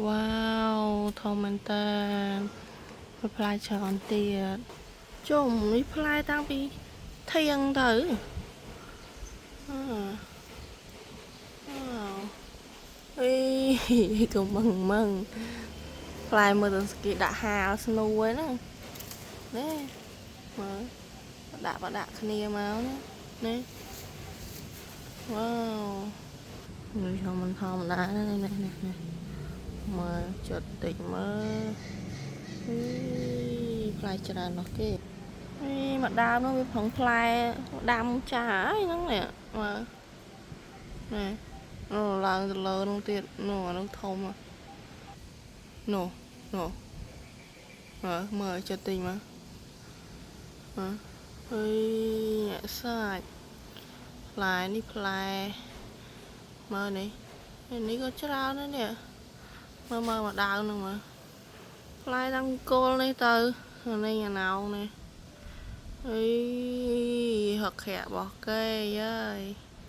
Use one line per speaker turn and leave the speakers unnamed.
វ៉ាវធំមែនតើផ្លែច្រើនទៀតជុំនេះផ្លែតាំងពីធៀងទៅអឺវ៉ាវអីក៏មឹងមឹងផ្លែមើលទៅគេដាក់ហាលស្នួរហ្នឹងនេះមើលដាក់បដាក់គ្នាមកណានេះវ៉ាវនេះធម្មធម្មតានេះនេះនេះនេះមើលចុតតិចមើលអីផ្លែច្រើននោះគេអីមកដើមនោះវាប្រងផ្លែដាំចាហើយហ្នឹងនេះមើលនេះនោះឡើងទៅលើនោះទៀតនោះអានោះធំហ៎នោះនោះមើលមើលចិត្តតិចមើលមើលអើយអ្នកសាច់ផ្លែនេះផ្លែមើលនេះនេះក៏ច្រើនណាស់នេះមើលមើលមកដើមហ្នឹងមើលផ្លែតាំងគល់នេះទៅនេះអាណោងនេះអីហឹកខៈរបស់គេយើយ